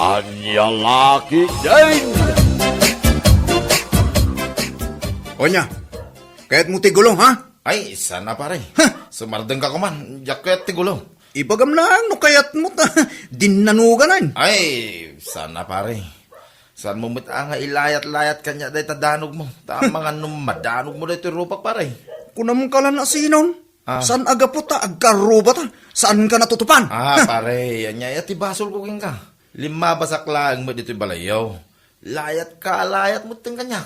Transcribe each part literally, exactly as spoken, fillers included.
Ania la ketdin? Onya, kayatmo ti gulo, ha? Ay, saan a, pare. Huh! Sumardeng ka koma, diak kayat ti gulo. Ibagam laeng no kayatmo ta dinnanuganan. Ay, saan a, pare. Saanmo met a nga ilayat-layat kaniak dayta danogmo. Ta amangan no madanogmo daytoy rupak, pare. Kunam ka la no sinon. Ah. Saan a gapu ta agkaarrubata? Saanka natutupan? Ah, pare, ania aya ti basolko kenka? Limmabasak laeng met ditoy balayyo. Layatka a layat metten kaniak.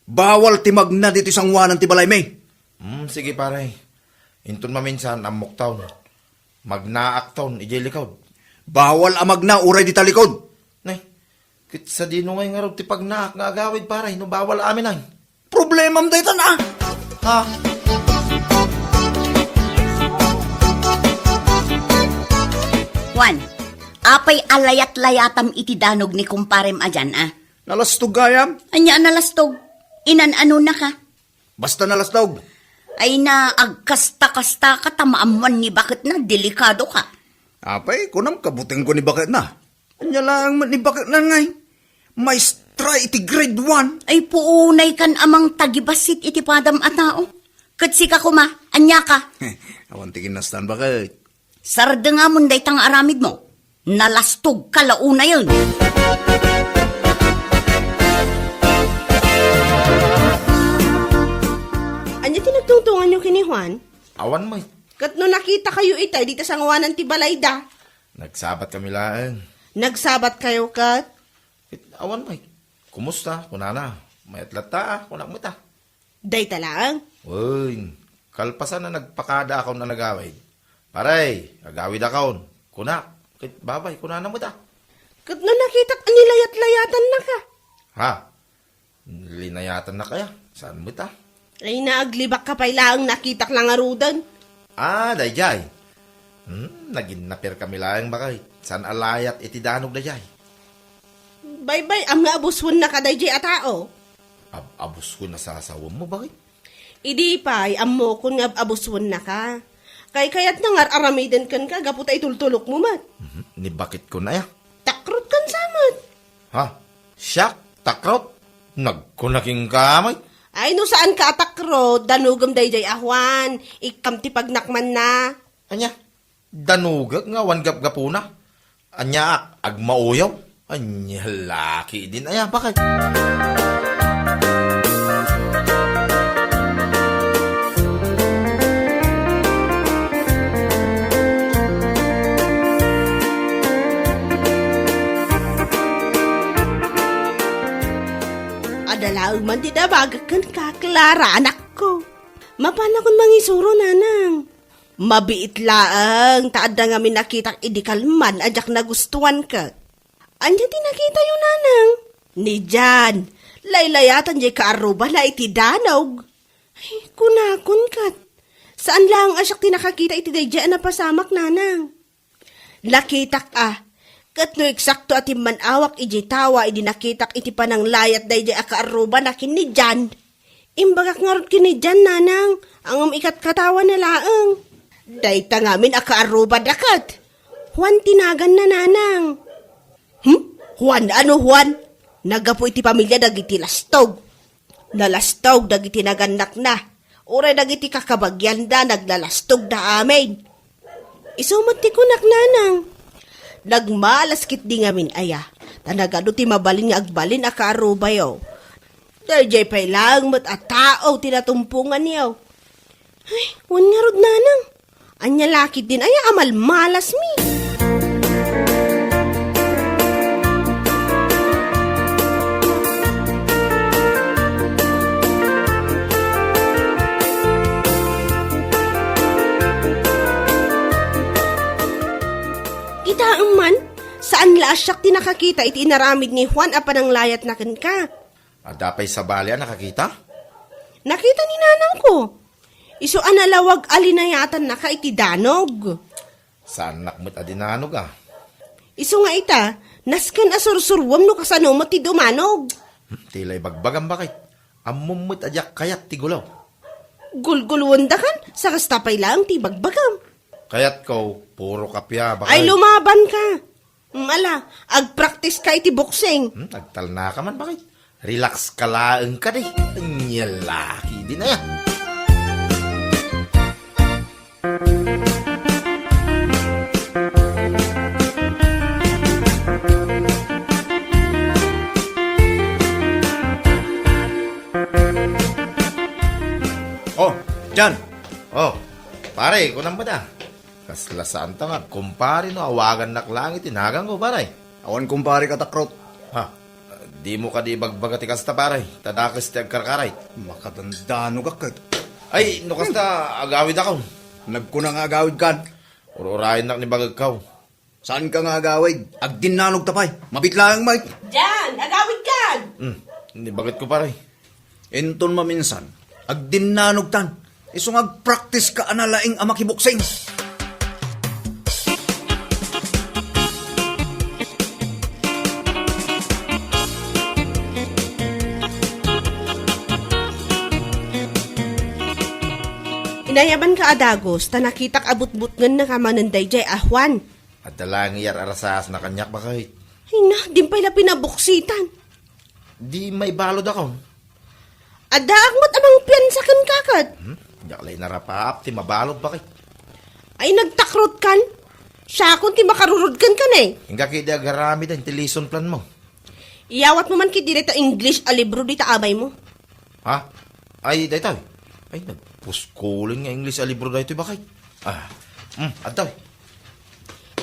Bawal ti magna ditoy sangoanan ti balaymi. Hmm, sige, pare. Inton maminsan, ammokton. Magnaakton idiay likod. Bawal a magna uray dita likod. Nay, ket sadino ngay ngarud ti pagnaak nga agawid, pare, no bawal amin ay? Problemam daytan, a. Ha? Juan, apay a layat-layatam iti danog ni kumparem a dian, a? Nalastog gayam. Ania a nalastog? Inan-anonaka? Basta nalastog. Ay na, agkasta-kastaka ta maammoan ni baketna, delikadoka. Apay, kunam kabutengko ni baketna. Ania laeng met ni baketna ngay? Maestra iti grade one. Ay, puunay kan amang tagibassit iti padam a tao. Ket sika koma, aniaka? Awan ti kinastan, baket. Sardengamon dayta nga aramidmo. Nalastogka la unayen. Ania ti nagtungtunganyo ken ni Juan? Awan met. Ket no nakitakayo itay dita sangoanan ti balayda? Nagsabatkami laeng. Nagsabatkayo ket? Ket awan met. Kumusta? Kunana. Mayat latta, a, kunak met, a. Dayta laeng? Wen, kalpasan a nagpakadaakon a nagawid. Pare, agawidakon. Kunak, ket babay, kunana met, a. Ket no nakitak a nilayat-layatannaka? Ha? Linayatannaka aya? Saan met, a? Ay, naaglibakka pay laeng nakitak la ngaruden. Ah, daydiay. Hmm, naginnaperkami laeng, baket. Saan a layat iti danog daydiay? Baybay-am nga abuswennaka daydiay a tao. Ab-, abuswen a sasawemmo, baket? Idi pay, ammokon nga ab-, abuswennaka. Kaykayatna nga ar-aramiden kenka gapu ta itultulokmo met. Mhm. Ni baketkon aya? Takrot kan sa met. Ha? Siak? Takrot? Nagkuna kenka met. Ay, no saanka a takrot, danogem daydiay a Juan. Ikkam ti pagnakmanna. Ania? Danogek nga awan gapgapuna? Aniaak, agmauyong? Ania la ketdin aya, baket? Adda laeng man ti dabagek kenka, Clara, anakko. Mapanakon mangisuro, nanang. Mabiit laeng ta adda ngamin nakitak idi kalman a diak nagustuan ket. Ania ti nakitayo, nanang? Ni Jan, laylayatan diay kaarrubana iti danog. Ay, kunakon ket. Saan laeng a siak ti nakakita iti daydiay a napasamak, nanang. Nakitak a, ket no eksakto a timman-awak idiay tawa idi nakitak iti pananglayat daydiay a kaarrubana ken ni Jan. Imbagak ngarud ken ni Jan, nanang, ngem ikatkatawana laeng. Dayta ngamin a kaarrubada ket. Juan ti naganna, nanang. Hmm? Juan? Ano Juan? Naggapu iti pamilia dagiti lastog. Nalastog dagiti nagannakna. Uray dagiti kakabagianda, naglalastogda amin. Isu met ti kunak, nanang. Nagmalas ketdi ngamin aya, ta nagadu ti mabalin nga agbalin a kaarrubayo. Daydiay pay laeng met a tao ti natumponganyo. Ay, wen ngarud, nanang. Ania la ketdin aya a malmalasmi? Kitaem man, saan la a siak ti nakakita iti inaramid ni Juan a pananglayatna kenka. Adda pay sabali a nakakita? Nakita ni nanangko. Isu a nalawag a linayatannaka iti danog. Saannak met a dinanog, a. Isu nga ita, nasken a sursuruem no kasano met ti dumanog. Hmm, ti la ibagbagam, baket. Ammom met a diak kayat ti gulo. Gulguluendakan, sa kasta pay laeng ti ibagbagam. Kayatko, puro kappia, baket. Ay, lumabanka. Mm, ala, agpraktiska iti boxing. Hmm, agtalnaka man, bakit? Relax ka laeng kadi. Anya laki din aya. Oh, John. Oh, pare, kunam ba da? Kasla saan ta nga agkumpare no awagannak laeng iti naganko, pare. Awan kumpare ka, Takrot. Ha? Dimo kadi ibagbaga ti kasta, pare. Ta dakes ti agkarkarayt. Makadandanogak ket. Ay, no kasta, agawidakon. Nagkuna nga agawidkan. Ur-urayennak ni bagagkaw. Saanka nga agawid? Agdinnanogta pay. Mabit laeng, Mike. Jan, agawidkan! Hmm, ni bagagko, pare. Inton maminsan, agdinnanogtan. Isu nga agpraktiska a nalaing a makiboksing. Inayabanka a dagus, ta nakitak a butbutngennaka manen daydiay a Juan. Adda laeng iyar-arasaasna kaniak, bakit? Ay na, din pay la pinaboksitan. Di maibalodakon. Addaak met a mangpiansa kenka ket. Hmm? Diak la inarapaap ti mabalod, bakit? Ay, nagtakrotkan? Siakon ti makarurod kenka ne. Inka ketdi agaramiden ti lesson plan mo. Iyawatmo man ketdi dayta English a libro dita abaymo. Ha? Ay, daytoy. Ay, nagpuskulen nga English a libro daytoy, bakit? Ah, hmm, adtoy.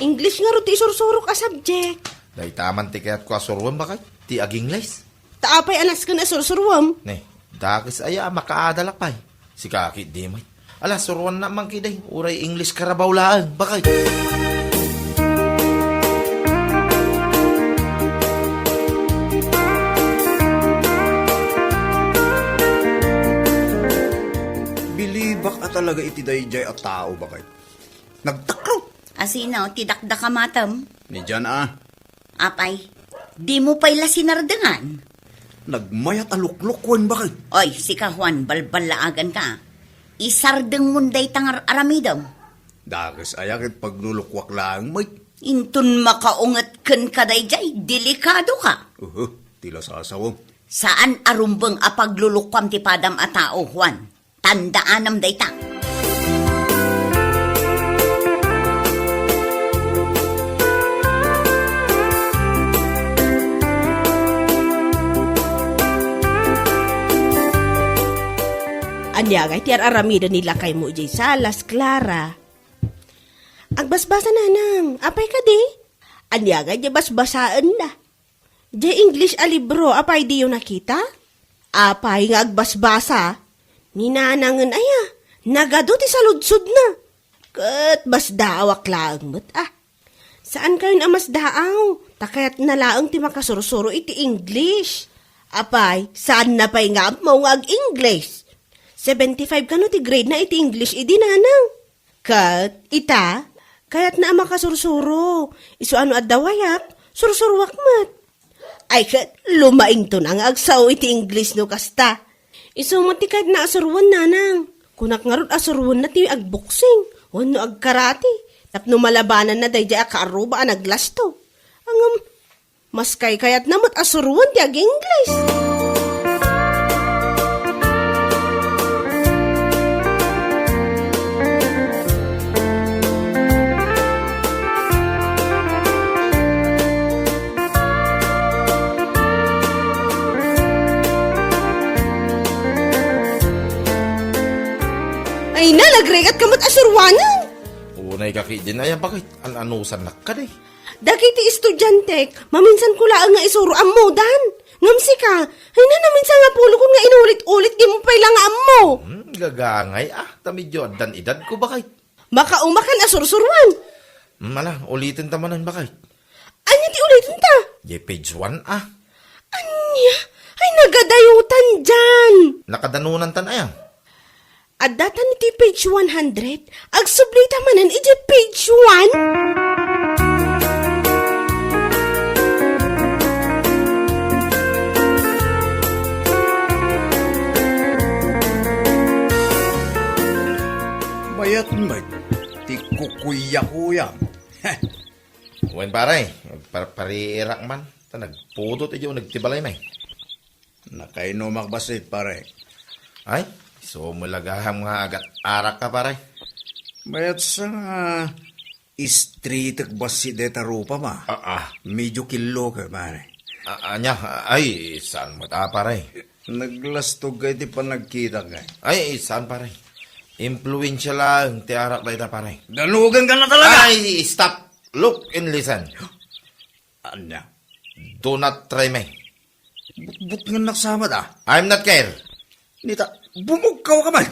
English ngarud ti isursurok a subject. Dayta man ti kayatko a suroen, bakit? Ti ag-English. Ta apay a nasken a sursuruem? Ne, dakes aya a makaadalak pay. Sika ketdi met. Ala, suruannak man ketdi. Uray English Carabao laeng, bakit? Bilibak a talaga iti daydiay a tao, bakit? Nagtakrot. Asino ti dakdakamatem? Ni Jan a. Apay, dimo pay la sinardengan? Nagmayat a luklukuen, bakit? Oy, sika, Juan, balballaaganka. Isardengmon dayta nga ar-aramidem. Dakes aya ket paglulukuak laeng met. Inton makaunget kenka daydiay, delikadoka. Uhu, ti lasasawem. Saan a rumbeng a paglulukuam ti padam a tao, Juan. Tandaanam dayta. Ania ngay ti ar-aramiden ni lakaymo idiay salas, Clara? Agbasbasa, nanang. Apay kadi? Ania ngay ti basbasaenna? Diay English a libro, apay diyo nakita? Apay nga agbasbasa? Ni nanangen aya, nagadu ti saludsodna. Ket masdaawak laeng met a. Saankayon a masdaaw, ta kayatna laeng ti makasursuro iti English. Apay, saanna pay nga ammo nga ag-English. Seventy-five kano ti grade na iti English idi, nanang? Ket ita, kayatna a makasursuro. Isu a no adda wayak, sursuroak met. Ay ket, lumaington a nga agsao iti English no kasta. Isu met ti kayatna a suroen, nanang. Kunak ngarud a suroenna ti agboksing wenno agkarate tapno malabananna daydiay a kaarruba a naglasto. Ngem, maskay kayatna met a suroen ti ag-English. Ay na, nagrigat ka met a suroanen. Unay ka ketdin, aya, bakit? An-anusannak kadi? Dagiti estudiantek, maminsan ko laeng nga isuro ammodan. Ngem sika, ay na, naminsan nga pulokon nga inulit-ulit, dimo pay la nga ammo. Hmm, gagangay, ah, ta medyo addan edadko, bakit? Makaumakan a sursuruan. Hmm, ala, uliten ta manen, bakit? Ania ti uliten ta? Diay page one, ah. Ania? Ay, nagadayotan diay. Nakadanunan tan aya? Adda tan iti page one hundred. Agsubli ta manen iti page one. Bayat met ti kukuya-kuyam. Heh. Wen, pare, parpariirak man. Ta nagpudot idiay uneg ti balaymi. Nakainumak bassit, pare. Ay, isu met la gayam nga agat-arakka, pare. Mayat sa nga istritek bassit dayta rupam a. Ah, ah. Medyo killo ka, pare. Ah, ania? Ay, saan met a, pare? Naglastog ka iti panagkitak, eh. Ay, saan, pare? Impluensia laeng ti arak dayta, pare. Danugenka na talaga! Ay, stop! Look and listen. Ania? Do not try me. Butbutngennak sa met a. I'm not care. Nita, bumugkaw ka man.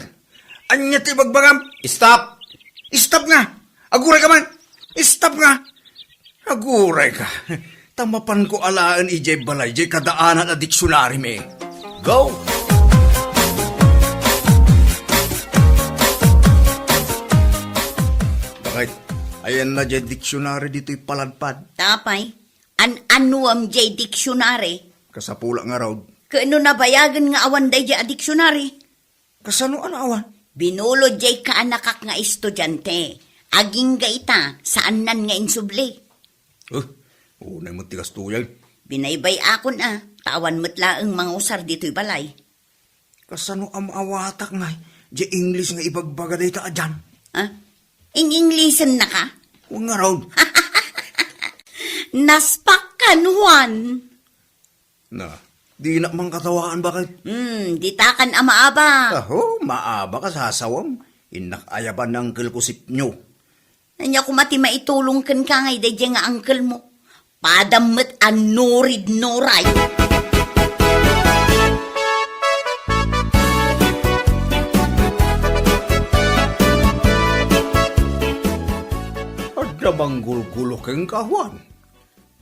Ania ti ibagbagam? Stop! Stop nga! Aguray ka man! Stop nga! Aguray ka. Ta mapanko alaen idiay balay, diay kadaanan a diksionarimi. Go! Bakit? Ayanna diay diksionari ditoy paladpad. Apay, an-annuam diay diksionari? Kasapulak ngarud. Ket no nabayagen nga awan daydiay a diksionari? Kasano a naawan? Binulod diay kaanakak nga estudiante. Agingga ita, saannan nga insubli. Eh, unay met ti kastoyen. Binaybay-akon a, ta awan met laeng mangusar ditoy balay. Kasano a maawatak nga diay English nga ibagbaga dayta a Jan? Ah? Ing-Englishennaka? Wen ngarud. Naspak kan, Juan. Na, dinak man katawaan, bakit? Hmm, ditakan a maaba. Aho, maaba ka, sasawam. Innak ayaban ni uncle ko sipnyo. Ania koma ti maitulong kenka nga daydiay nga uncle mo? Padam met a nurid nuray. Adda manggulgulo kenka, Juan.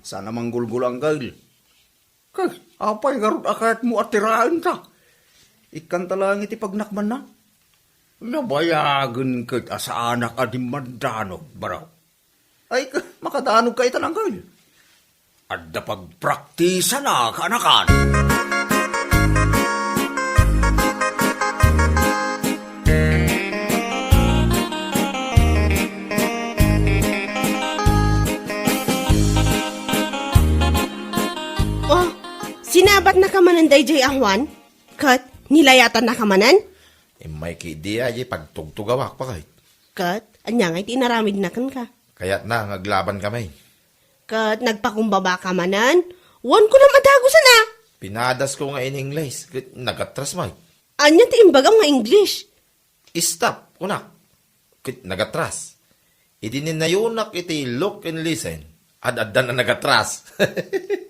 Saan a manggulgulo, uncle. Kay, apay ngarud a kayatmo a tiraenta? Ikkanta laeng iti pagnakmanna. Nabayagen ket a saanak a dimmandanog, baro. Ay, ka-, makadanog ka ita, uncle. Adda pagpraktisan a kaanakan. Oh, sinabatnaka manen daydiay a Juan? Ket nilayatannaka manen? Immay ketdi a diay pagtugtugawak, bakit? Ket ania ngay ti inaramidna kenka? Kayatna nga aglabankami. Ket nagpakumbabaka manen? Wen kunam a dagusen a! Pinadasko nga in-English, ket nagatras met. Ania ti imbagam nga English? Stop, kunak. Ket nagatras. Idi ninayonak iti look and listen, ad-addan a nagatras.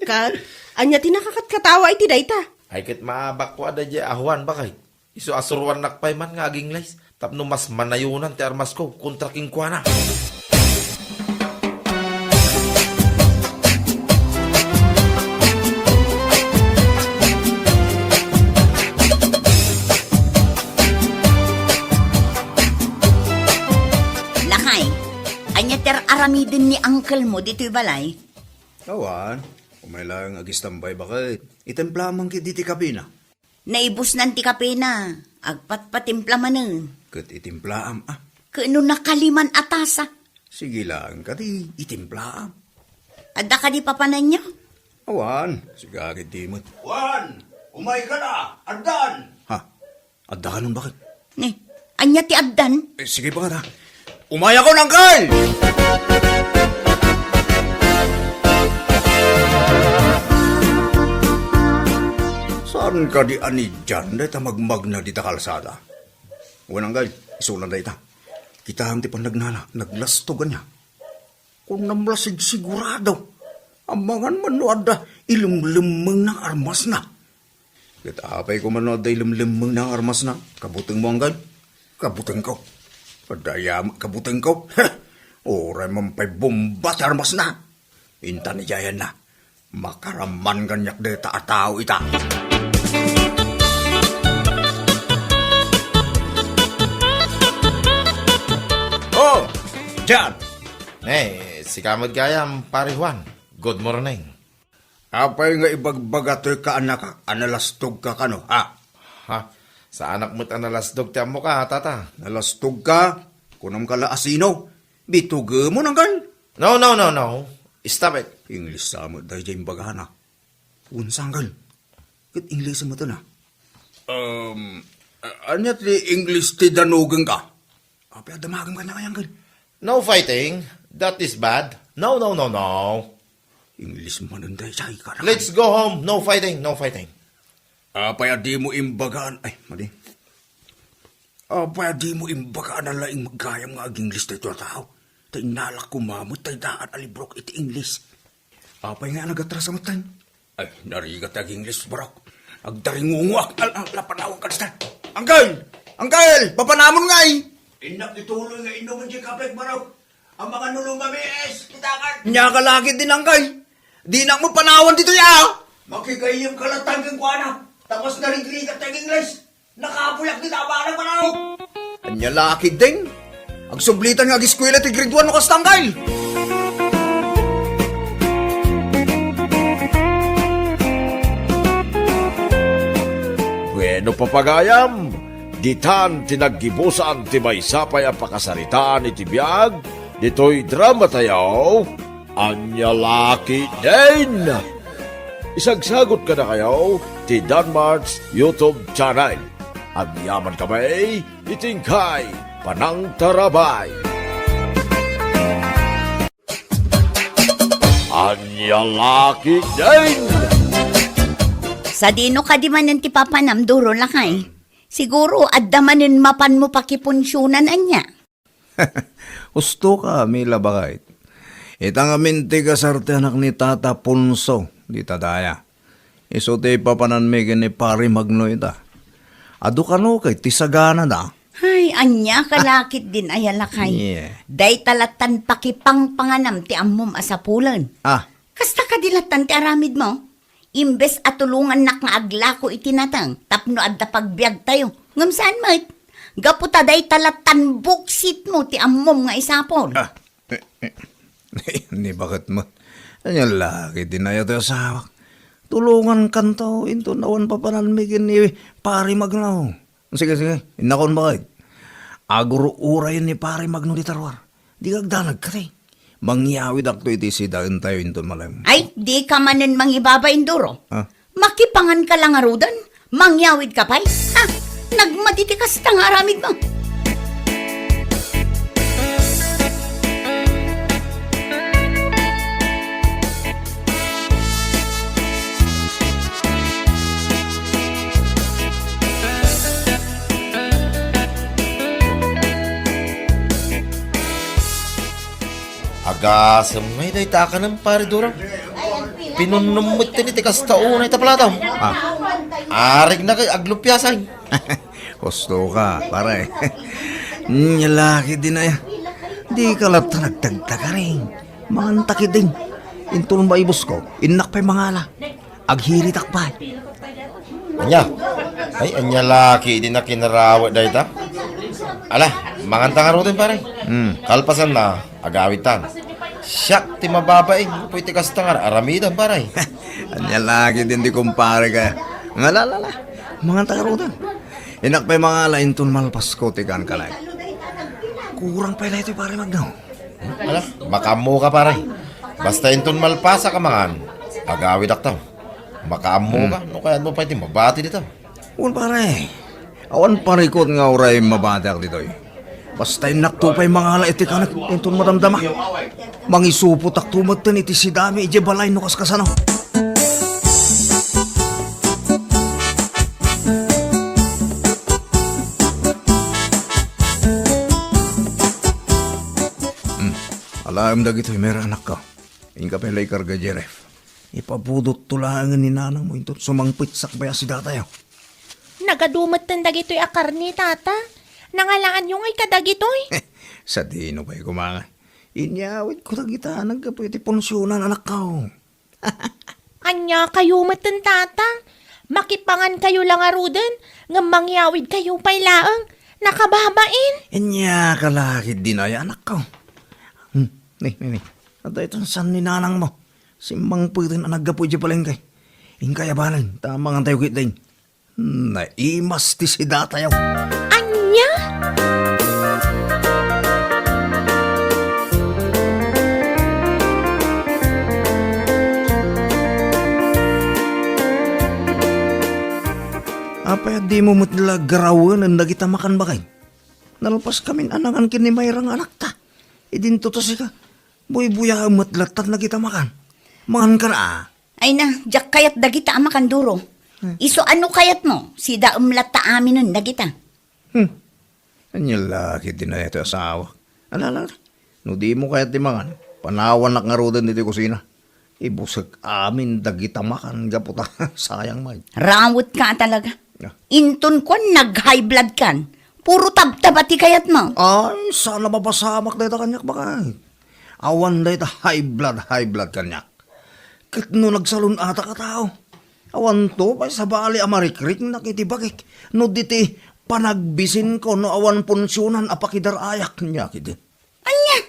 Ket, ania ti nakakatkatawa iti dayta? Ay, ket maabakko a daydiay a Juan, bakit? Isu a suruannak pay man nga ag-English, tapno mas manayonan ti armasko kontra kenkuana. Lakay, ania ti ar-aramiden ni uncle mo ditoy balay? Awan, umay laeng agistambay, bakit? Itemplaam man ketdi ti kapena. Naibusnan ti kapena, agpatpatimpla manen. Ket itimplaam, a? Ket no nakaliman a tasa? Sige laeng kadi, itimplaam. Adda kadi papananyo? Awan, sika ketdi met. Juan, umayka la, addan! Ha? Adda kanon, bakit? Ni, ania ti addan? Eh, sige, bakit, ha? Umayakon, uncle! Saan kadi a ni Jan dayta magmagna dita kalsada? Wen, uncle, isunan dayta. Kitaem ti pannagnana, naglastog ania. Kunam la sigsigurado. Amangan man no adda ilemlemmengna nga armasna. Ket apay koma no adda ilemlemmengna nga armasna? Kabutengmo, uncle? Kabutengko. Adda aya met kabutengko? Heh! Uray man pay bomba ti armasna. Intan idiayanna. Makaraman kaniak dayta a tao ita. Oh, Jan! Eh, sika met gayam, Pare Juan. Good morning. Apay nga ibagbaga toy kaanakak a nalastogka kano, ha? Ha? Saanak met a nalastog ti ammoka, tata. Nalastogka? Kunamka la a sino? Bitugemon, uncle? No, no, no, no. Stop it. English sa met daydiay imbagana. Wen, Uncle. Ket English met na. Um, a-, ania ti English ti danugengka? Apay a damagem kaniak, Uncle? No fighting. That is bad. No, no, no, no. English manen daydiay, karak. Let's go home. No fighting, no fighting. Apay a dimo imbagaan? Ay, madi. Apay a dimo imbagaan a laing gayam nga ag-English daytoy a tao? Ta innalak koma met tay daan a librok iti English. Apay nga nagatrasa metten? Ay, narigat ti ag-English, barok. Agdaringungoak. Al-, al-, lapanawan ka, Uncle! Uncle! Uncle! Papanamon ngay! Innak ituloy nga inumen ti kapek, barok. Ang mga nulong mamiis, kita ka. Nya ka lagi din, Uncle. Dinak mo panawan ditoy, a! Makigayyem ka latta kenkuana. Tapos narigrigat ti ag-English. Nakabuyak dita a banag manawag. Ania la ketdin? Agsublitan nga agiskuela ti grade one no kasta, Uncle. Bueno, papagayam, ditan ti naggibusan ti maysa pay a pakasaritaan iti biag ditoy dramatayo. Ania la ketdin? Isagsagot kadakayo ti Danmart's YouTube channel. Agyaman kami iti inkay panangtarabay. Ania la ketdin? Sadino kadi manen ti papanam, Duro, lakay? Siguro, adda manen mapanmo pakipunsionan, ania? Husto ka, Mila, baket. Ita ngamin ti kasar ti anak ni Tata Ponso, dita daya. Isu ti papananmi ken ni Pari Magno ita. Adu kano ket ti saganada. Ay, ania ka la ketdin aya, lakay. Yeah. Dayta lattan pakipangpanganam ti ammom a sapulen. Ah. Kasta kadi lattan ti aramidmo? Imbes a tulongannak nga aglako iti nateng tapno adda pagbiagtayo. Ngem saan met? Gapu ta dayta lattan buksitmo ti ammom nga isapul. Ah, eh, eh. Ni baket met. Ania la ketdin aya ti asawak? Tulongankanto inton awan papananmi ken ni Pari Magno. Sige, sige. Innakon, baket. Agur-urayen ni Pari Magno dita ruar. Di agdanag kadi. Mangyawidakto iti sidaentayo inton malem. Ay, di ka manen mangibabain, Duro. Ah? Makipangan ka la ngaruden, mangyawid ka pay. Ah, nagmadi ti kasta nga aramidmo. Agasem ngay dayta a kanem, Pare Duro. Pinunnom met ti kasta unay ta plato. Ah. Arigna kay aglupiasay. Husto ka, pare. Nia la ketdin aya. Di ka latta nagtagtagaring. Manganta ketdin. Inton maibusko, innak pay mangala. Aghiritak pay. Ania? Ay, ania la ketdin a kinarawet dayta? Ala, manganta ngaruden, pare. Hmm. Kalpasanna, agawidtan. Siak ti mababain, gapu iti kasta nga aramidem, pare. Ania la ketdin ti kumpare ka. Nga la, la, la. Manganta ngaruden. Innak pay mangala inton malpasko ti kankanay. Kurang pay daytoy, Pare Magno. Ala, makaammo ka, pare. Basta inton malpasak a mangan, agawidakto. Makaammo ka, hmm, no kayatmo pay ti mabati dita. Wen, pare. Awan parikut nga uray mabatiak ditoy. Basta innakto pay mangala iti kanek inton madamdama. Mangisupotakto metten iti sidami idiay balay no kaskasano. Hmm. Alaem dagitoy, Mera, anakko. Inka pay la ikarga, Jeref. Ipabudotto laengen ni nanangmo inton sumangpet sakbay a sidatayo. Nagadu metten dagitoy a karne, Tata. Nangalaanyo ngay kadagitoy? Sadino pay koma nga. Inyawidko dagita naggapu iti punsionan, anakko. Ania kayo metten, Tata? Makipangan kayo la ngaruden, ngem mangyawid kayo pay laeng. Nakababain. Ania ka la ketdin aya, anakko? Hmm, ni, ni, ni. Adda itan saan ni nanangmo. Simmangpeten a naggapu idiay palengke. Inkay abanen, ta mangantayo ketdin. Naimas ti sidatayo. Ania? Dimo met la garawenen dagita makan, baket. Nalpaskamin a nangan ken ni Mayra nga anakta. Idinto ta sika, buybuyaem met lattan dagita makan. Mangankan a. Ay na, diak kayat dagita a makan, Duro. Hmm. Isu a no kayatmo, sidaem latta aminen dagita. Hmm. Ania la ketdi dayta ti asawak. Ala, ala, ala. No dimo kayat ti mangan, panawannak ngaruden ditoy kusina. Ibusek amin dagita makan gapu ta sayang met. Rawetka a talaga. Ah. Inton kuan, nag-high blood kan. Puro tabtaba ti kayatmo. Ay, saan a mapasamak dayta kaniak, baket. Awan dayta high blood, high blood kaniak. Ket no nagsalun-atak a tao, awanto pay sabali a marikriknak iti bagik no diti panagbisinko no awan punsionan a pakidar-ayak kaniak idi. Ania?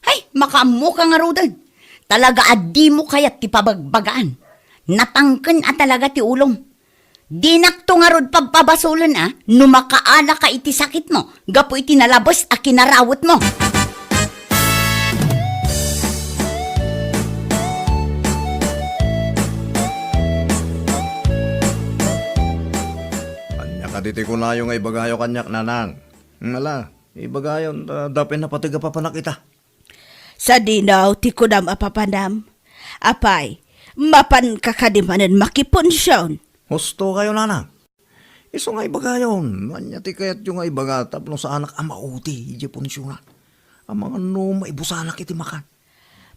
Hay, makaammoka ngaruden. Talaga a dimo kayat ti pabagbagaan. Natangken a talaga ti ulom. Dinakto ngarud pagpabasolen a no makaalaka iti sakitmo gapu iti nalabes a kinarawetmo. Ania kadi ti kunayo nga ibagayo kaniak, Nanang? Ala, ibagayon ta dapay napateg a papanak ita. Sadino ti kunam a papanam? Apay, mapanka kadi manen makipunsion? Husto kayo, Nanang. Isu nga ibagayon, ania ti kayatyo nga ibaga tapno saanak a mauti idiay punsionan? Amangan no maibusanak iti makan.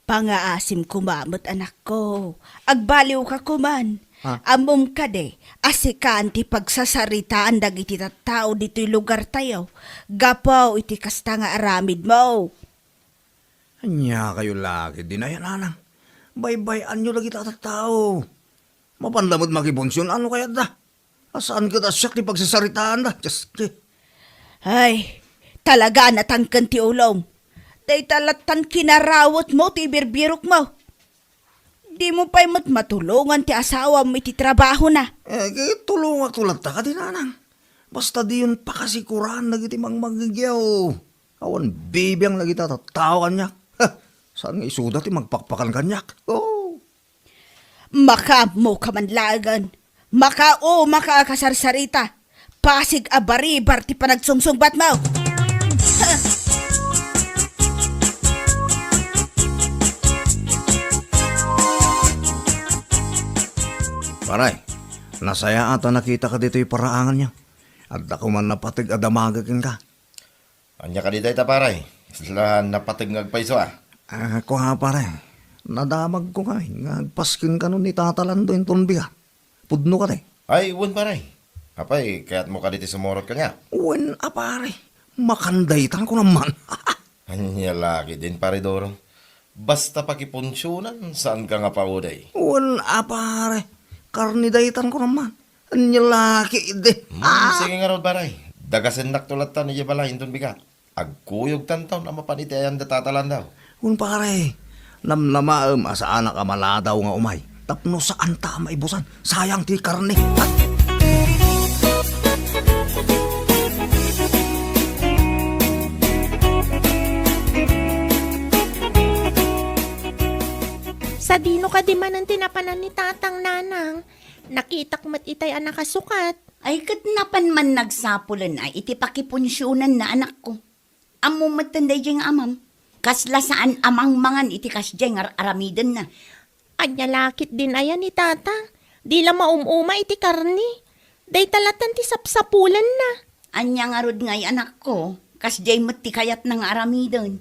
Pangaasim koma met, anakko. Agbaliwka koman. Ha? Ammom kadi a sikan ti pagsasaritaan dagiti tattao ditoy lugartayo gapu iti kasta nga aramidmo. Ania kayo la ketdi, Nanang? Baybay-anyo dagita a tattao. Mapanda met makipunsion a no kayatda. A saan ket a siak ti pagsasaritaanda. Dios, ti. Ay, talaga a natangken ti ulom. Dayta lattan kinarawetmo ti ibirbirokmo. Dimo pay met matulongan ti asawam iti trabahona. Eh, tulongakto latta kadi, Nanang. Basta diyon pakasikuran dagiti mangmangngegyaw. Awan bibiang dagita tattao kaniak. Ha, saan nga isuda ti magpakpakan kaniak? Oh. Makaammoka man laengen. Makaumaka a kasarsarita. Pasig a baribar ti panagsungsungbatmo. Pare, nasayaat a nakitaka ditoy paraanganyo. Adda koman napateg a damagek kenka. Ania kadi dayta, pare? Isla napateg nga agpayso a. Ah, kua, pare. Nadamagko kami nga agpasken kano ni Tata Lando inton bigat. Pudno kadi? Ay, wen, pare. Apay, kayatmo kadi ti sumurot kaniak? Wen a, pare. Makandaytan ko naman. Ania la ketdin, pare Doro. Basta pakipunsionan, saanka nga paudey. Wen a, pare. Karni daytan ko naman. Ania la ketdi. Hmm, ah, sige ngarud, pare. Dagasennakto lattan idiay balay inton bigat. Agkuyogtanto a mapan iti ayan da Tata Lando. Wen, pare, namnamaem a saanak a maladaw nga umay tapno saanta a maibusan. Sayang ti karne. Sadino kadi manen ti napanan ni Tatang, Nanang? Nakitak met itay a nakasukat. Ay, ket napan man nagsapulen a iti pakipunsionan na, anakko. Ammom metten daydiay nga amam. Kasla saan a mangmangan iti kasdiay nga ar-, aramidenna. Ania la ketdin aya ni Tata? Di la maum-uma iti karne. Dayta lattan ti sapsapulanna. Ania ngarud ngay, anakko? Kasdiay met ti kayatna nga aramiden.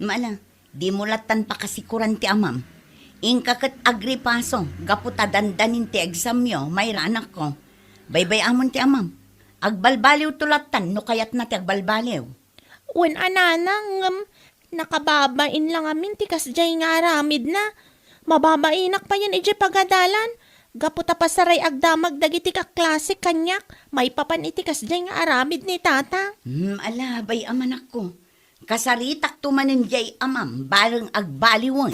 Mala, dimo lattan pakasikuran ti amam. Inka ket agripaso gapu ta dandanin ti examyo, Mayra, anakko. Baybay-amon ti amam. Agbalbaliwto lattan no kayatna ti agbalbaliw. Wen a, Nanang, ngem nakababain la ngamin ti kasdiay nga aramidna. Mababainak payen idiay pagadalan. Gapu ta pasaray agdamag dagiti kaklasek kaniak maipapan iti kasdiay nga aramid ni Tata. Hmm, ala, bay-am, anakko. Kasaritakto manen diay amam, bareng agbaliwen.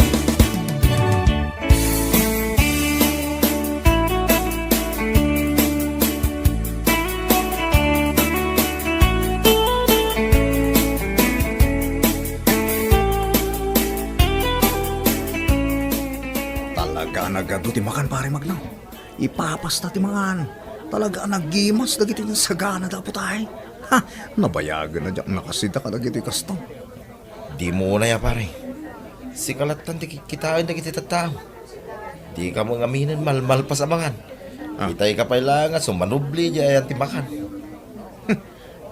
Talaga a nagadu ti makan, Pare Magno. Ipapasta ti mangan. Talaga a nagimas dagiti nasaganada, Apo Tay. Ha, nabayagen a diak nakasida kadagiti kasta. Dimo unay a, pare. Sika lattan ti kitkitaen dagiti tattao. Dika met ngaminen malmalpas a mangan. Ah. Itayka pay laeng a sumanubli idiay ayan ti makan.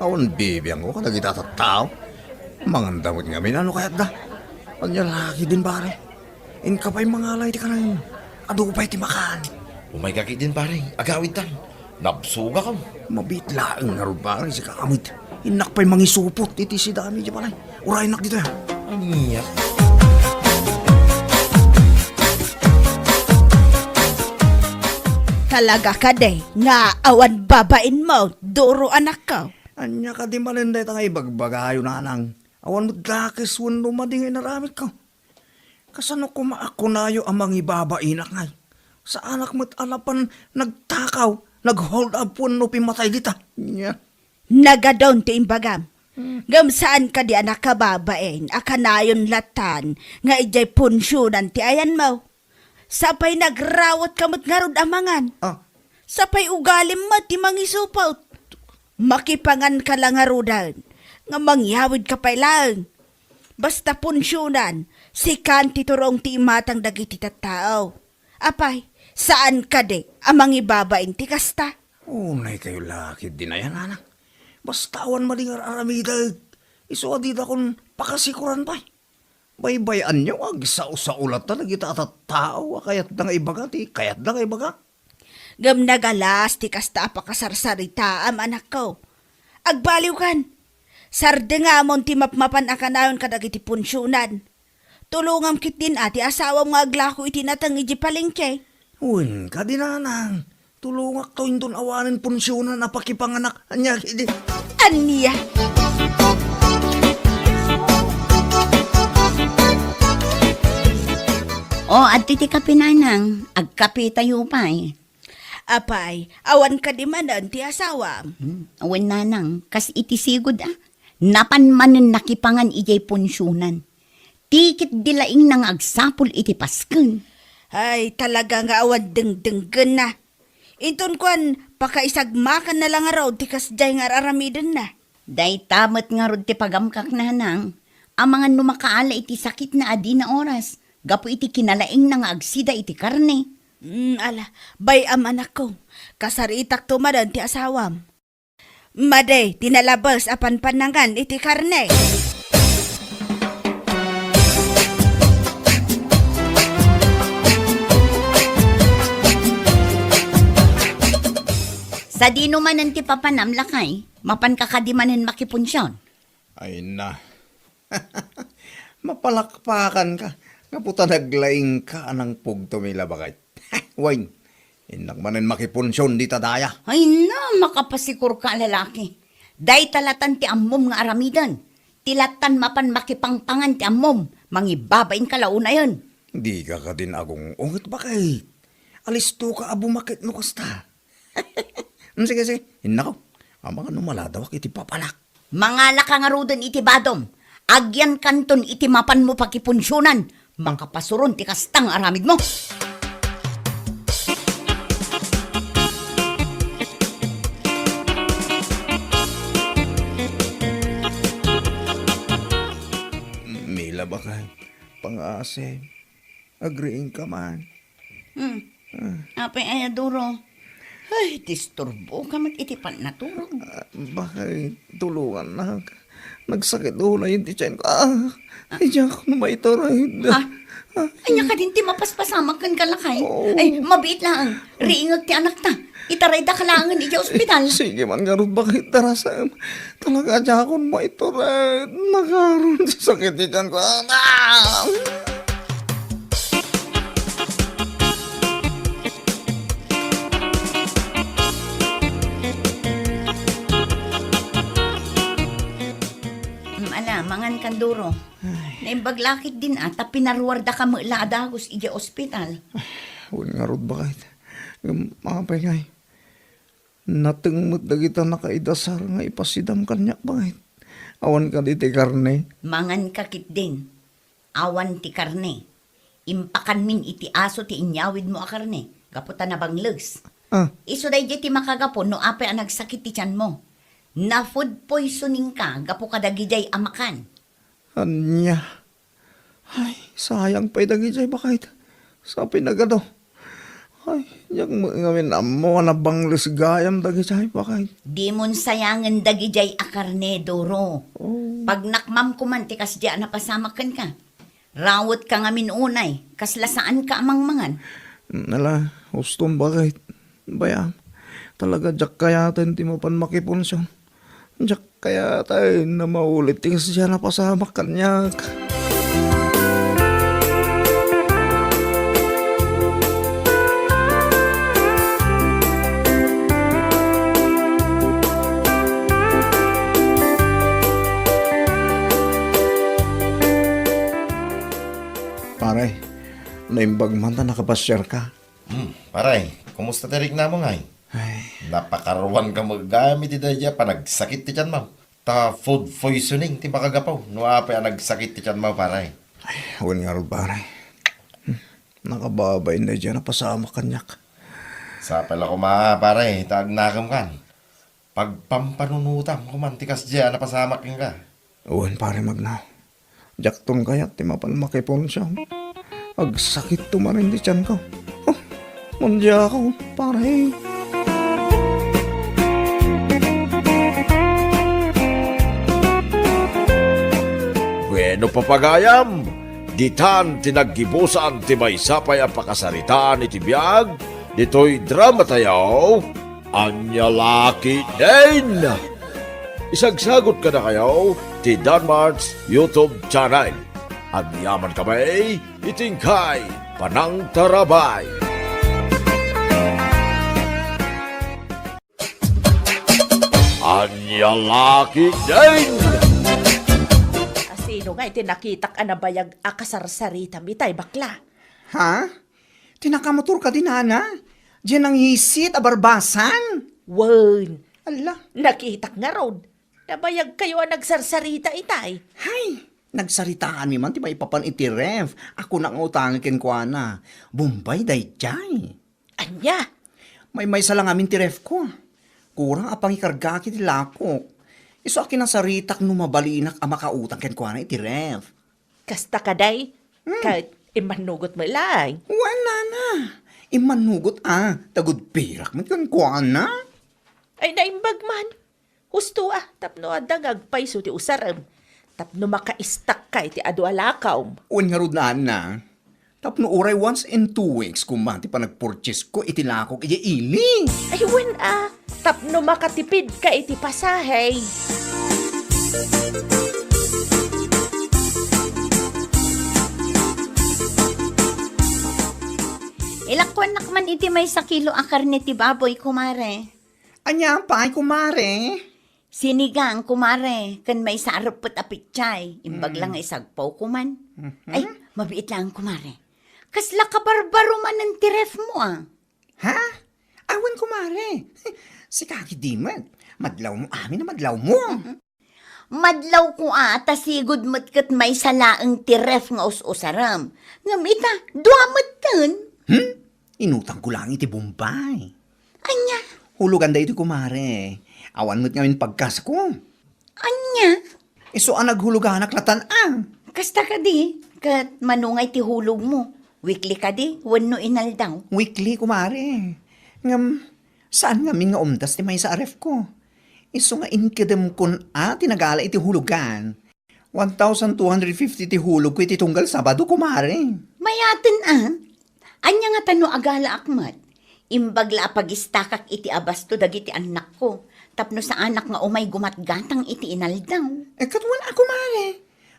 Awan bibiangko kadagiti tattao. Manganda met ngamin no kayatda. Ania la ketdin, pare? Inka pay mangala iti kanayon. Adu pay ti makan. Umayka ketdin, pare. Agawidtan. Nabsogakon. Mabiit laeng ngarud, pare, sika met. Innak pay mangisupot iti sidami idiay balay. Uraynak ditoy, ha? Ania? Talaga kadi nga awan babainmo, Duro, anakko? Ania kadi manen dayta nga ibagbagayo, nanang? Awan met dakes wenno madi nga inaramidko. Kasano koma a kunayo a mangibabainak ngay? Saanak met a napan nagtakaw, nag-hold up wenno pimmatay dita. Nia. Nagadun ti imbagam. Hmm. Ngem saan kadi a nakababain a kanayon lattan nga idiay punsionan ti ayanmo. Sapay nagrawatka met ngarud a mangan. Ah. Sapay ugalim met ti mangisupot. Makipanganka la ngaruden nga mangyawidka pay laeng. Basta punsionan, sikan ti turong ti imatang dagiti tattao. Apay, saan kadi a mangibabain ti kasta? Unay kayo la ketdin ayan, anak. Basta awan madi nga ar-aramidek. Isu a didakon pakasikoran pay. Baybay-anyo nga agsao-sao latta dagita a tattao a kayatda nga ibaga ti kayatda nga ibaga. Ngem nagalas ti kasta a pakasarsaritaam, anakko. Agbaliwkan. Sardengamon ti mapmapan a kanayon kadagiti punsionan. Tulongam ketdin a ti asawam nga aglako iti nateng idiay palengke. Wen kadi, nanang. Tulongakto inton awanen punsionan a pakipanganak. Ania kadi? Ania? O, adtoy ti kape, nanang. Agkapetayo pay. Apay, awan kadi manen ti asawam? Hmm, wen, nanang, kas iti sigud, a. Napan manen nakipangan idiay punsionan. Ti ketdi laingna nga agsapul iti pasken. Ay, talaga nga awan dengdenggenna. Inton kuan, pakaisagmakanna la ngarud ti kasdiay nga ar-aramidenna. Dayta met ngarud ti pagamkak, nanang, amangan no makaala iti sakitna a dina oras, gapu iti kinalaingna nga agsida iti karne. Mm, ala, bay-am, anakko. Kasaritakto manen ti asawam. Madi ti nalabes a panpanangan iti karne. Sadino manen ti papanam, lakay? Mapanka kadi manen makipunsion? Ay na. Mapalakpakanka. Gapu ta naglaingka a nangpugto, Mila, bakay. Wen, innak manen makipunsion dita daya. Ay na, makapasikorka a lalaki. Dayta latan ti ammom nga aramiden. Ti latan mapan makipangpangan ti ammom. Mangibabainka la unayen. Dika kadin agung-unget, bakay. Alistoka a bumakit no kasta. Mm, sige, sige. Innako. Amangan no maladawak iti papanak. Mangalaka ngaruden iti badom. Agyankanton iti mapanmo pakipunsionan. Makapasuron ti kasta nga aramidmo. Mila, bakay. Pangasim. Agriingka man. Hmm. Ah. Apay aya, Duro? Ay, disturboka met iti pannaturog. Ah, bakay, tulongannak. Nagsakit ulo ti tiyan ko. Ah, ay, diak no maitured. Ah, ania kadin ti mapaspasamak kenka, lakay? Oo. Ay, mabiit laeng. Riingek ti anakta. Itaraydaka laengen idiay ospital. Sige man ngarud, bakay, tarasem. Talaga, diakon maitured. Nakaron ti sakit ti tiyan ko. Ah! Mm, ala, mangan kan, Duro. Ay. Naimbag la ketdin a, ta pinaruardaka met la a dagus idiay ospital. Ay, wen ngarud, bakay. Ngem, apay ngay? Nateng met dagita nakaidasar nga ipasidam kaniak, bakay. Awan kadi ti karne? Manganka ketdin. Awan ti karne. Impakanmin iti aso ti inyawidmo a karne, gapu ta nabangles. Ah. Isu daydiay ti makagapu no apay a nagsakit ti tianmo. Na-food poisoning ka gapu kadagijay a makan. Ania? Ay, sayang pay dagijay bakay. Sa pinagado. Ay, diak met ngamin ammo a nabangles gayam dagijay bakay. Dimon sayangen dagijay a karne, Doro. Oh. Pagnakmam koman ti kasdiay a napasamak kenka. Rawet ka ngamin unay, kasla saan ka a mangmangan. Nala, uston bakay. Bayam, talaga diak kayaten ti mapan makipunsion. Diak kayaten a maulit ti kasdiay a napasamak kaniak. Pare, naimbag man ta nakapasiar ka. Hmm, pare, kumusta ti riknamo ngay? Ay. Napakaruan ka met gayam iti daydiay a panagsakit ti tianmo. Ta food poisoning ti makagapu no apay a nagsakit ti tianmo, pare. Ay, wen ngarud, pare. Hmm, nakababain daydiay a napasamak kaniak. Sapay la koma, pare, ta agnakem kan. Pagpampanunotam koman ti kasdiay a napasamak kenka. Wen, pare, magnaw. Diakton kayat ti mapan makipunsion. Agsakitto manen ti tianko. Oh, mandiakon, pare. Bueno, papagayam, ditan ti naggibusan ti maysa pay a pakasaritaan iti biag ditoy drama tayo. Ania la ketdin? Isagsagot kadakayo ti Danmart's YouTube channel. Agyaman kami iti inkay panangtarabay. Ania la ketdin? Asino nga iti nakitak a nabayag a kasarsaritam itay, bakla? Ha? Ti nakamotor kadi, nana? Diay nangisit a barbasan? Wen. Alla. Nakitak ngarud. Nabayagkayo a nagsarsarita itay. Hay, nagsaritaanmi man ti maipapan iti ref a kunak nga utangi kenkuana. Bombay daydiay. Ania? Maymaysa la ngamin ti refko. Kurang a pangikargaak iti lakok. Isu a kinasaritak no mabalinak a makautang kenkuana iti ref. Kasta kadi? Hmm. Ket immannugot met laeng. Wen, nana. Immannugot a, ta gudpirak met kenkuana. Ay, naimbag man. Husto a, tapno adda nga agpayso ti usarem. Tapno makaistakka iti adu a lakawm. Wen ngarud, nana. Tapno uray once in two weeks koma ti panagpurchasesko iti lakok idiay ili. Ay, wen a, tapno makatipidka iti pasahe. Ilakkuannak man iti maysa kilo a karne ti baboy, kumare. Ania pay, kumare? Sinigang, kumare, ken maysa a reppet a pechay. Imbag la nga isagpaw koman. Mhm. Ay, mabiit laeng, kumare. Kasla kabarbaro manen ti ref mo, a. Ha? Awan, kumare. Sika ketdi met. Madlawmo amin a madlawmo. Madlawko a, ta sigud met ket maysa laeng ti ref nga us-usarem. Ngem ita, dua metten. Hmm? Inutangko laeng iti Bombay. Ania? Hulugan daytoy, kumare. Awan met ngamin pagkasko. Ania? Isu a naghuluganak latan a. Kasta kadi, ket mano ngay ti hulogmo? Weekly kadi wenno inaldaw? Weekly, kumare. Ngem, saan ngamin nga umdas ti maysa a refko. Isu nga inkedemkon a ti nagala iti hulugan. One thousand two hundred fifty ti hulogko iti tunggal Sabado, kumare. Mayaten a. Ania ngata no agalaak met? Imbag la a pagistakak iti abasto dagiti annakko, tapno saanak nga umay gumatgatang iti inaldaw. Eh, ket wen a, kumare.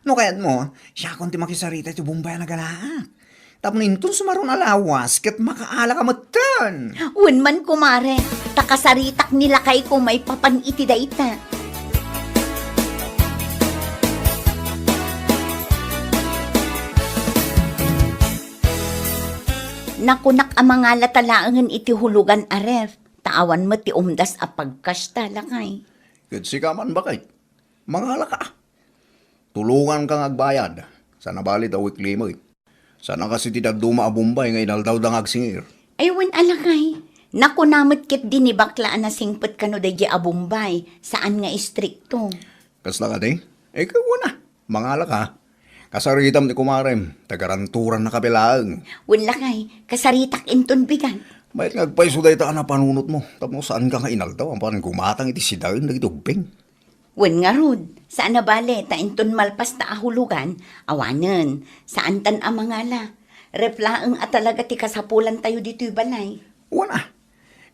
No kayatmo, siakon ti makisarita iti Bombay a nagalaak. Tapno inton sumaruno a lawas, ket makaalaka metten. Wen man, kumare, ta kasaritak ni lakayko maipapan iti dayta. Nakunak a mangalata laengen iti hulugan a ref, ta awan met ti umdas a pagkasta, lakay. Ket sika man, bakay. Mangalaka. Tulonganka nga agbayad. Sana bali ta weekly met. Sana kas iti dadduma a Bombay nga inaldawda nga agsingir. Ay, wen a, lakay. Nakuna met ketdi ni bakla a nasingpet kano daydiay a Bombay, saan nga istrikto. Kasla kadi? Eh, kuna, mangala ka. Kasaritam ti kumarem, tagaranturan na kabilaeng. Wen lakay, kasaritak inton bigat. Mayat nga agpayso dayta a napanunotmo, tapno saanka nga inaldaw, apan gumatang iti sidaen dagiti ubbing. Wen ngarud, saan a bale, ta inton malpas ta a hulugan, awanen, saantan a mangala. Ref laeng a talaga ti kasapulantayo ditoy balay. Wen a,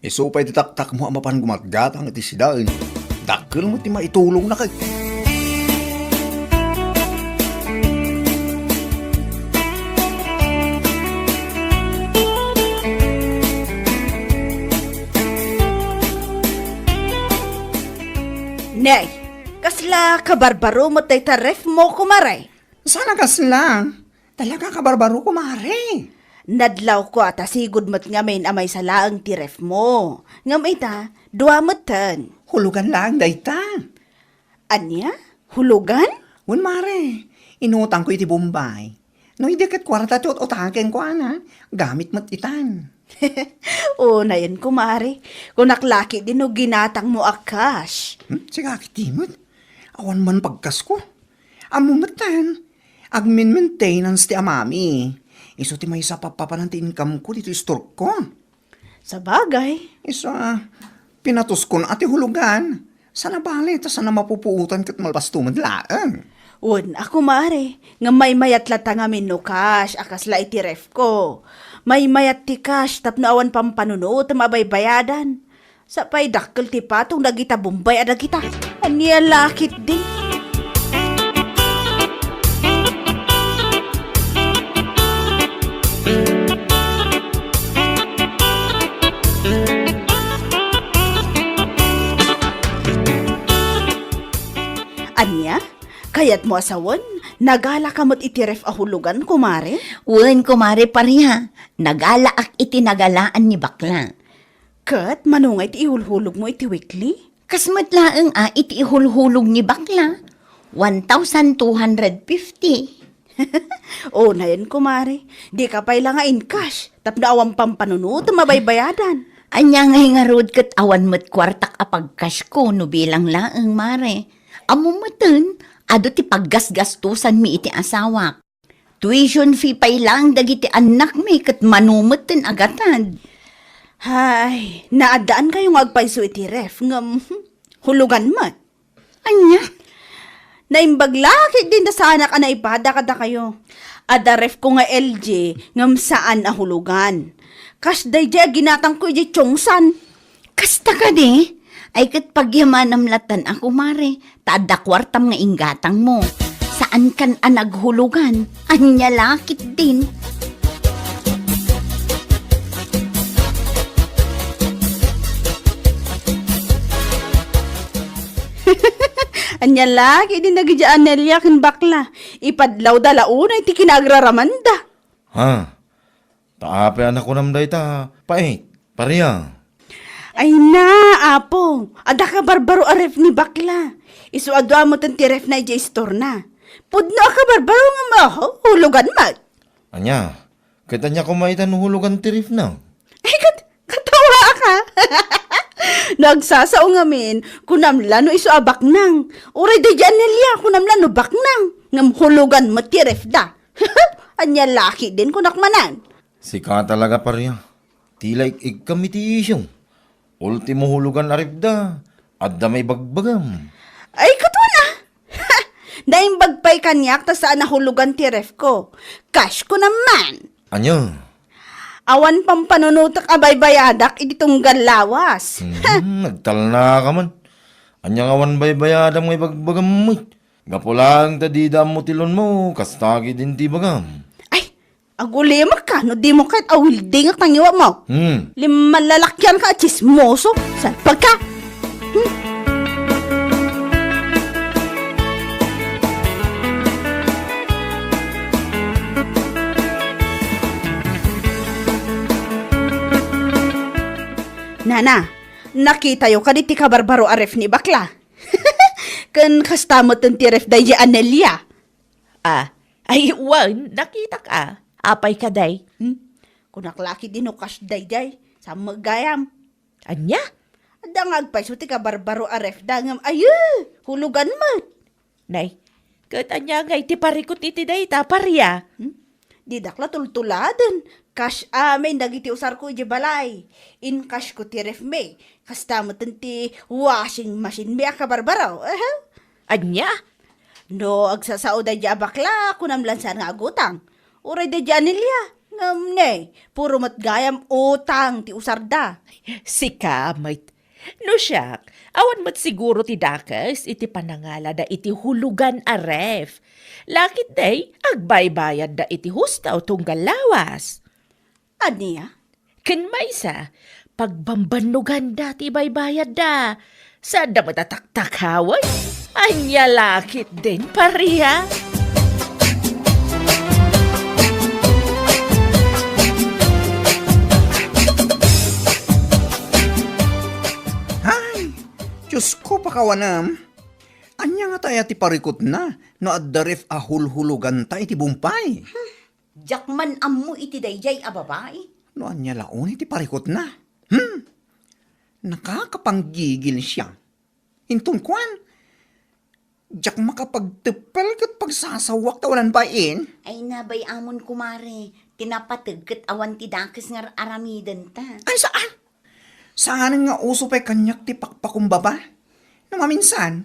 isu pay ti taktakmo a mapan gumatgatang iti sidaen. Dakkel met ti maitulongna kay. Nay, kasla kabarbaro met dayta ref mo, kumare? Saan a kasla? Talaga kabarbaro, kumare. Nadlawko a ta sigud met ngamin a maysa laeng ti ref mo. Ngem ita, dua metten. Hulugan laeng dayta. Ania? Hulugan? Wen, mare. Inutangko iti Bombay. No idi ket kuarta ti ut-utaken ko, ana, gamit met itan. Unayen, kumare. Kunak la ketdi no ginatangmo a cash. Hmm? Sika ketdi met. Awan man pagkasko. Ammo metten, agmin-maintenance ti amami. Isu ti maysa a papanan ti income ko ditoy store ko. Sabagay. Isu a, pinatuskon a ti hulugan. Saan a bale, ta saan a mapupuotan ket malpasto met laeng. Wen a, kumare, nga maymayat latta ngamin no cash a kasla iti ref ko. Maymayat ti cash tapno awan pampanunotem a baybayadan. Sa pay dakkel ti patong dagita Bombay a dagita. Ania la ketdi? Ania? Kayatmo a sawen? Nagalaka met iti ref a hulugan, kumare? Wen, kumare Paria. Nagalaak iti nagalaan ni bakla. Ket mano nga iti ihulhulogmo iti weekly? Kas met laeng a iti ihulhulog ni bakla, one thousand two hundred fifty. Unayen, kumare, dika pay la nga in-cash tapno awan pampanunotem a baybayadan. Ania ngay ngarud ket awan met kuartak a pag-cash ko no bilang laeng, mare. Ammo metten, adu ti paggasgastosanmi iti asawak. Tuition fee pay laeng dagiti annakmi ket mano metten a gatad. Hay, naaddaankayo nga agpayso iti ref, ngem, hmm, hulugan met. Ania? Naimbag la ketdin ta saanak a naipada kadakayo. Adda ref ko nga L G, ngem saan a hulugan. Kas daydiay a ginatangko idiay Chongsan. Kasta kadi? Ay ket pagyamanam lattan a kumare, ta adda kuartam nga inggatangmo. Saankan a naghulugan, ania la ketdin? Ania la ketdin dagiti Anelia ken bakla, ipadlawda la unay ti kinaagraramanda. Ha? Ta apay a nakunam dayta, pait, Paria? Ay na, Apo, adda kabarbaro a ref ni bakla. Isu a dua metten ti refna idiay istorna. Pudno a kabarbaro nga maho, hulugan met. Ania? Ket ania koma ita no hulugan ti refna? Ay, kat-, katawaak. No agsasao ngamin, kunam la no isu a baknang. Uray daydi Anelia, kunam la no baknang. Ngem hulugan met ti refda. Ania la ketdin kunak manen. Sika talaga, Paria. Ti la ik-ikkam iti isyu. Ultimo hulugan a refda, adda maibagbagam. Ay, ket wen a. Naimbag pay kaniak ta saan a hulugan ti ref ko. Cash ko naman. Ania? Awan pampanunotek a baybayadak iti tunggal lawas. Hmm, nagtalna ka man. Ania nga awan baybayadam nga ibagbagam met? Gapu laeng ta dida ammo ti loan mo, kasta ketdin ti ibagam. Ay, agulimek ka no dimo kayat a weldingek ti ngiwatmo. Hmm. Limmalalakian ka a tsismoso. Salpag ka. Hmm. Nana, nakitayo kadi ti kabarbaro a ref ni bakla? Ken kasta met ti ref daydi Anelia. Ah, ay, wen, nakitak a. Apay kadi? Hmm? Kunak la ketdi no cash daydi. Saan met gayam? Ania? Adda nga agpayso ti kabarbaro a ref da ngem ayo, hulugan met. Nay, ket ania ngay ti parikut iti dayta, Paria? Hmm? Didak la tultuladen. Cash amin dagiti usarko iti balay. Incashko ti ref mi. Kasta met ti washing machine mi a kabarbaro. Aha. Ania? No agsasao daydi a bakla, kunam la saan nga agutang. Uray daydi a Nelia. Ngem ne, puro met gayam utang ti usarda. Sika met. No siak, awan met siguro ti dakes iti panangalada iti hulugan a ref. Lakit day, agbaybayadda iti husto tunggal lawas. Ania? Ken maysa, pagbambannoganda ti ibaybayadda. Saanda met a taktakawen. Ania lakit din, Paria? Ay, Diyos ko, pakawanem. Ania nga taya ti parikutna no adda ref a hulhuloganta iti bumpay? Diak man ammo iti daydiay a babai. No ania la unay ti parikutna? Hmm? Nakakapanggigil siya. Inton kuan, diak makapagteppel ket pagsasawak ta ulan bain. Ay, nabay-amon, kumare, ti napateg ket awan ti dakes nga aramidenta. Ay, saan? Saan nga uso pay kaniak ti pakpakumbaba? No maminsan,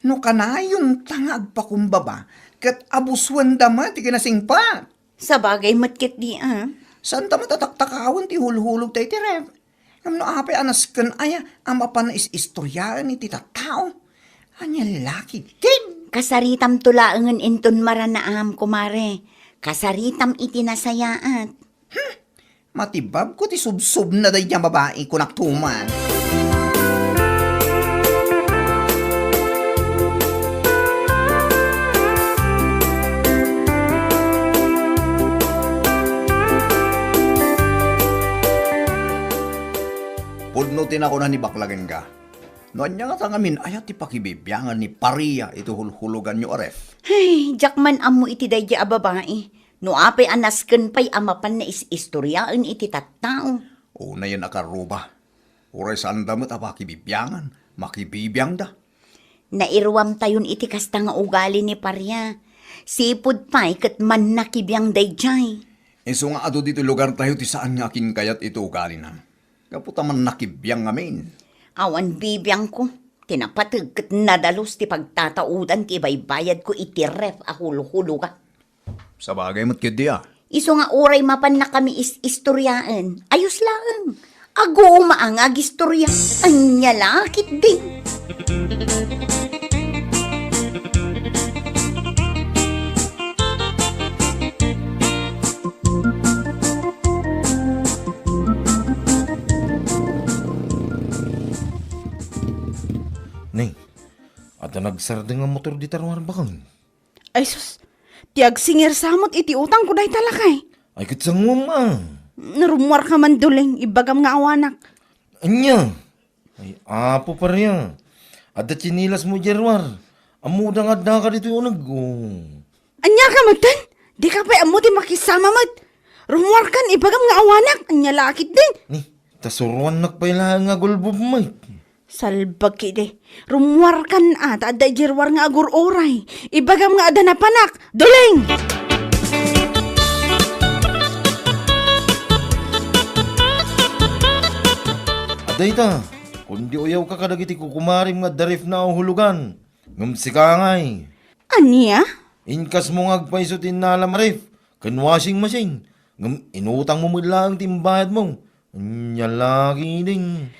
no kanayonta nga agpakumbaba, ket abusuenda met ti kinasingpet. Sabagay met ketdi, a. Saanta met a taktakawen ti hulhulogta iti ref. Ngem no apay a nasken aya a mapan is-istoriaen iti tattao? Ania lakit ken? Kasaritamto laengen inton maranaam, kumare. Kasaritam iti nasayaat. Hmm, matibabko ti subsubna daydi a babai, kunak tuman. Pudno ti nakuna ni Bakla kenka. No ania ngata ngamin aya ti pakibibiangan ni Paria iti hulhuloganyo a ref? Ay, diak man ammo iti daydi a babai. No apay a nasken pay a mapan nga is-istoriaen iti tattao. Unayen a karruba. Uray saanda met a pakibibiangan, makibibiangda. Nairuamtayon iti kasta nga ugali ni Paria. Sipud pay ket mannakibiang daydiay. Isu nga adu ditoy lugartayo ti saan nga akinkayat iti ugalina. Gapu ta mannakibiang ngamin. Awan bibiangko. Ti napateg ket nadalus ti pagtataudan ti ibaybayadko iti ref a hulhuloga. Sabagay met ketdi a. Isu nga uray mapannakami is-istoriaen, ayos laeng. Aguma nga agistoria. Ania la ketdi? Nay, adda nagsardeng a motor dita ruar baken. Ay sus, ti agsingir sa met iti utangko dayta lakay. Ay, ket sanguem a. Narummuarka man, Duleng, ibagam nga awanak. Ania? Ay, Apo Paria, adda tsinilasmo idiay ruar. Ammoda nga addaka ditoy uneg, o. Ania ka metten? Dika pay ammo ti makisama met. Rummuarkan, ibagam nga awanak. Ania la ketdi? Ni, ta suroannak pay laeng nga gulbob met. Salbag ketdi. Rummuarkan a, ta adda idiay ruar nga agur-uray. Ibagam nga adda napanak. Duleng! Adda ita, kundi uyawka kadagiti kukumarem nga adda refna a hulugan. Ngem sika ngay. Ania? Inkasmo nga agpayso ti innalam a ref ken washing machine, ngem inutangmo met laeng ti imbayadmo. Ania la ketdin?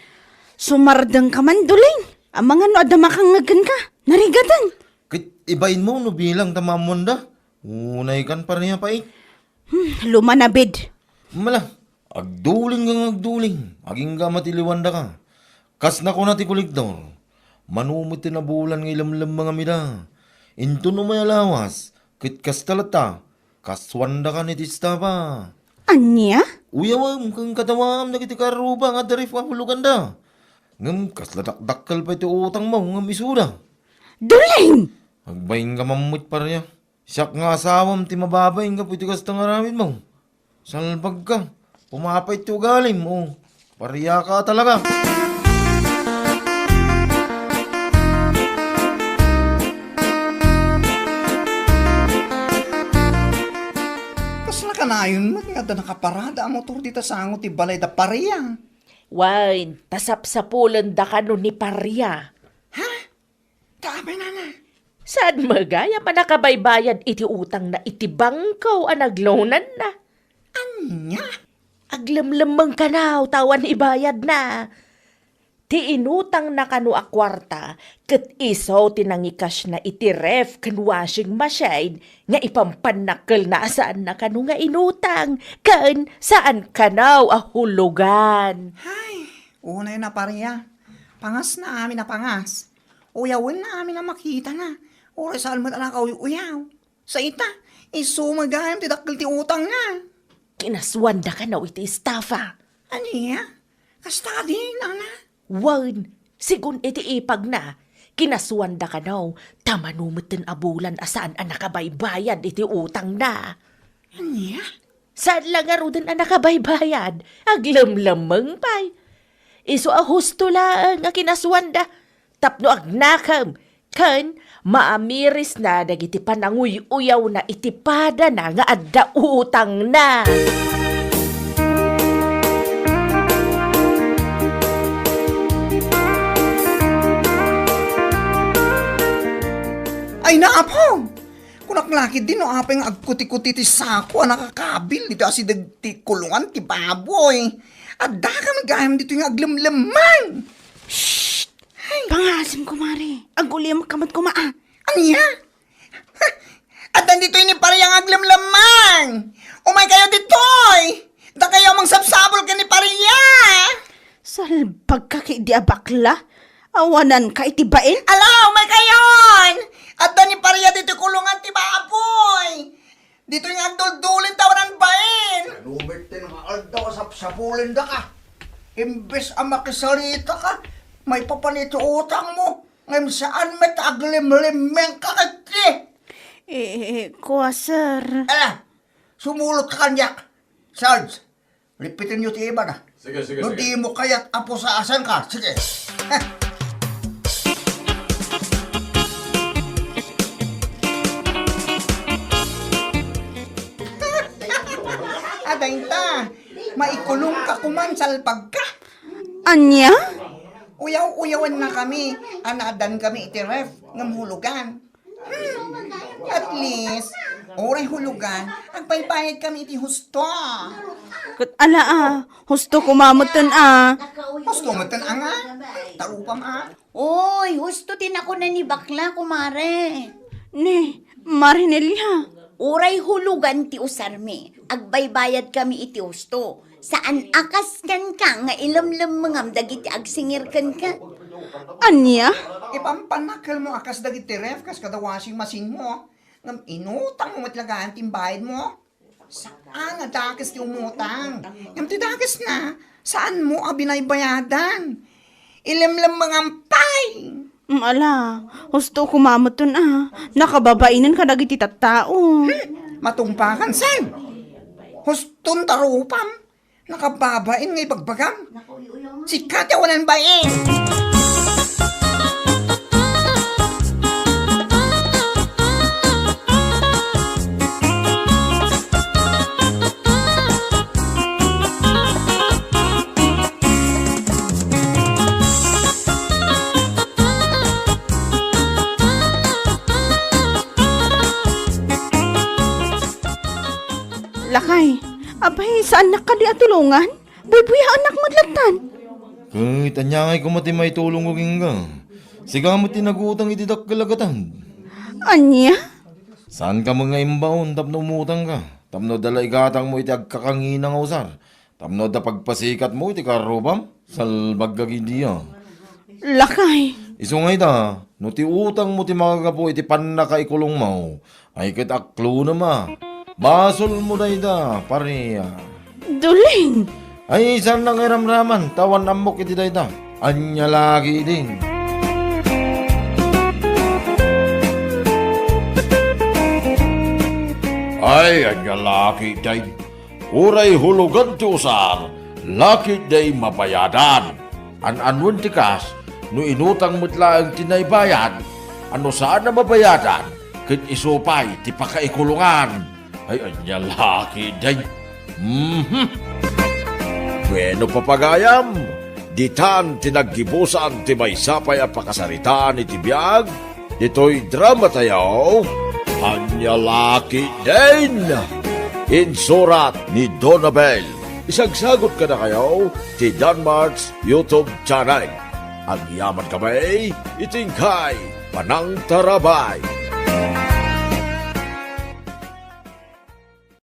Sumardengka man, Duleng. Amangan no adda makangngeg kenka. Narigaten. Ket ibainmo no bilang ta maammoanda. Unaykan, Paria, pay. Hmm, lumanabid. Mala, agduling nga agduling, agingga matiliwandaka. Kas nakuna ti kolektor, mano met ti nabulan nga ilemlemmengam ida. Inton umay a lawas, ket kasta latta, kasuandaka iti estafa. Ania? Uyawem ken katawaem dagiti karruba nga adda ref a huloganda. Ngem kasla dakdakkel pay ti utangmo ngem isuda. Duleng! Agbainka man met, Paria. Siak nga asawam ti mababain gapu iti kasta nga aramidmo. Salbagka. Pumapait ti ugalim, o. Paria ka talaga. Kasla kanayon met nga adda nakaparada a motor dita sango ti balay da Paria. Wen, ta sapsapulenda kano ni Paria. Ha? Ta apay, nana? Saan met gayam a nakabaybayad iti utangna iti bangko a nagloananna? Ania? Aglemlemmeng kanaw ta awan ibayadna. Ti inutangna kano a kuarta ket isu ti nangikasna iti ref ken washing machine nga ipampannakkelna a saanna kano nga inutang ken saan kanaw a hulugan. Hay, unay na Paria. Pangasna amin a pangas. Uyawenna amin a makitana. Uray saan met a nakauy-uyaw. Sa ita, isu met gayam ti dakkel ti utangna. Kinasuanda kano iti estafa. Ania? Kasta kadi, nana? Wen, sigun iti ipagna, kinasuanda kano, ta mano metten a bulan a saan a nakabaybayad iti utangna. Ania? Saan la ngaruden a nakabaybayad, aglemlemmeng pay. Isu a husto laeng a kinasuanda, tapno agnakem, ken maamirisna dagiti pananguy-uyawna iti padana nga adda utangna. Ay, naapo! Kunak la ketdi no apay nga agkuti-kuti ti sako a nakakabil ditoy asideg ti kulungan ti baboy. Addaka met gayam ditoy nga aglemlemmeng. Shh! Ay. Pangasim, kumare. Agulimek ka met koma, a. Ania? Ha! Addan ditoy ni Paria nga aglemlemmeng. Umay kayo ditoy. Dakayo a mangsabsabol ken ni Paria. Salbag ka ketdi a bakla. Awanan ka iti bain? Ala, umay kayon! Adda ni Paria ditoy kulungan ti baboy. Ditoy nga agduldulin ta awanan bain. Ano met ti nga aldaw a sapsapulen daka? Imbes a makisarita ka, maipapan iti utang mo. Ngem saan met aglimlimmeng ka ketdi. Eh, eh, kua, sir. Ala, sumulot ka kaniak. Sarge, lipiten yo ti ibana. Sige, sige, no sige. Di mo kayat a pusasan ka, sige. Adayta, maikulong ka kuman, salbag ka. Ania? Uyaw-uyawan na kami, a naadan kami iti ref, ngem hulugan. Hmm, at least, uray hulugan, agbaybayad kami iti husto. Ket ala a, husto koma metten a. Husto metten a nga? Tarupam a? Oy, husto ti nakuna ni bakla, kumare. Ni, Mare Nelia. Uray hulugan ti usarmi, agbaybayad kami iti husto. Saan a kas kenka nga ilemlemmengam dagiti agsingir kenka. Ania? Ipampannakkelmo a kas dagiti ref kas kada washing machine mo. Ngem inutang mo met lagaan ti imbayad mo. Saan a dakes ti umutang. Ngem ti dakesna, saan mo a binaybayadan. Ilemlemmengam pay. Mm, ala, husto koma metten a. Nakababainen kadagiti tattao. Hmm, matungpakan, saan? Huston tarupam. Nakababain nga ibagbagam. Sika ti awanan bain. Lakay, apay, saannak kadi a tulongan? Buybuyaannak met lattan. Ket ania ngay koma ti maitulongko kenka? Sika met ti nagutang iti dakkel a gatad. Ania? Saanka met nga imbaon tapno umutangka, tapno adda la igatangmo iti agkakangina nga usar, tapno adda pagpasikatmo iti karrupam? Salbag ka ketdi a. Lakay. Isu nga ita, no ti utangmo ti makagapu iti pannakaikulongmo, ay ket aklonem a. Basolmo dayta, pare a. Dulin. Ay, saannak nga iramraman, ta awan ammok iti dayta. Ania la ketdin? Ay, ania la ketdin? Uray hulugan ti usar, Lakit day mabayadan. An-anuen ti kas, no inutang met laeng ti naibayad, a no saan a mabayadan, ket isu pay ti pakaikulongan. Ay, ania lakit day. Mhm. Bueno, papagayam, ditan ti naggibusan ti maysa pay a pakasaritaan iti biag, ditoy drama tayo, Ania Lakit Day. Insurat ni Donabel. Isagsagot kadakayo ti Danmart's YouTube channel. Agyaman kami iti inkay panangtarabay.